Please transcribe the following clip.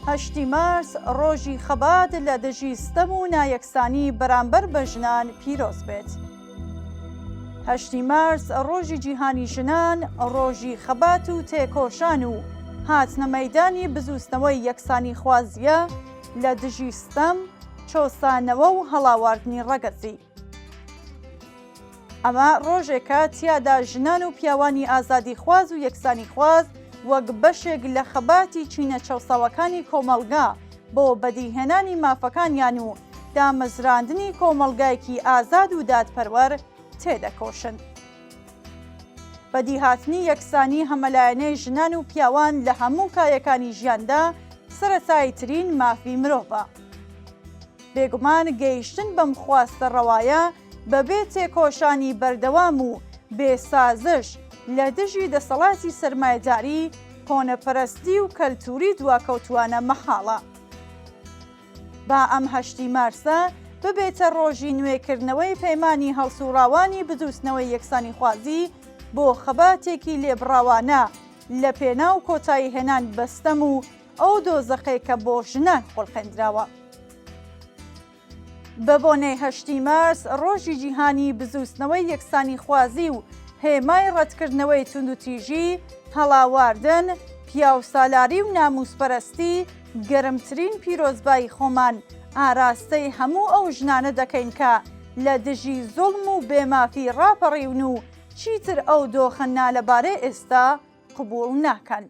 هەشتی مارس ڕۆژی خەبات لە دژی ستەم و نایەکسانی بەرامبەر بە ژنان پیرۆز بێت. هەشتی مارس ڕۆژی جیهانی ژنان، ڕۆژی خەبات و تێکۆشان و هاتنە مەیدانی بزووتنەوەی یەکسانیخوازییە لە دژی ستەم، چەوسانەوە و هەڵاواردنی ڕەگەزی. ئەمە ڕۆژێکە تیادا ژنان و پیاوانی ئازادیخواز و یەکسانیخواز وەک بەشێک لە خەباتی چینە چەوساوەکانی کۆمەڵگا بۆ بەدیهێنانی مافەکانیان و دامەزراندنی کۆمەڵگایەکی ئازاد و دادپەروەر تێدەکۆشن. بەدیهاتنی یەکسانی هەمەلایەنەی ژنان و پیاوان لە هەموو کایەکانی ژیاندا سەرەتاییترین مافی مرۆڤە. بێگومان گەیشتن بەم خواستە ڕەوایە بەبێ تێکۆشانی بەردەوام و بێ سازش لە دژی دەسەڵاتی سەرمایەداری، کۆنەپەرستی و کەلتووری دواکەوتووانە مەحاڵە. با ئەم هەشتی مارسە ببێتە ڕۆژی نوێکردنەوەی پەیمانی هەڵسوڕاوانی بزووتنەوەی یەکسانیخوازی بۆ خەباتێکی لێبڕاوانە لە پێناو کۆتاییهێنان بە ستەم و ئەو دۆزەخەی کە بۆ ژنان خولقێندراوە. بە بۆنەی هەشتی مارس، ڕۆژی جیهانی بزووتنەوەی یەکسانیخوازی و هێمای ڕەتکردنەوەی توندوتیژی، هەڵاواردن، پیاوسالاری و نامووسپەرستی، گەرمترین پیرۆزبایی خۆمان ئاراستەی هەموو ئەو ژنانە دەکەین کە لە دژی زوڵم و بێمافی ڕاپەڕیون و چیتر ئەو دۆخە نالەبارەی ئێستا قبووڵ ناکەن.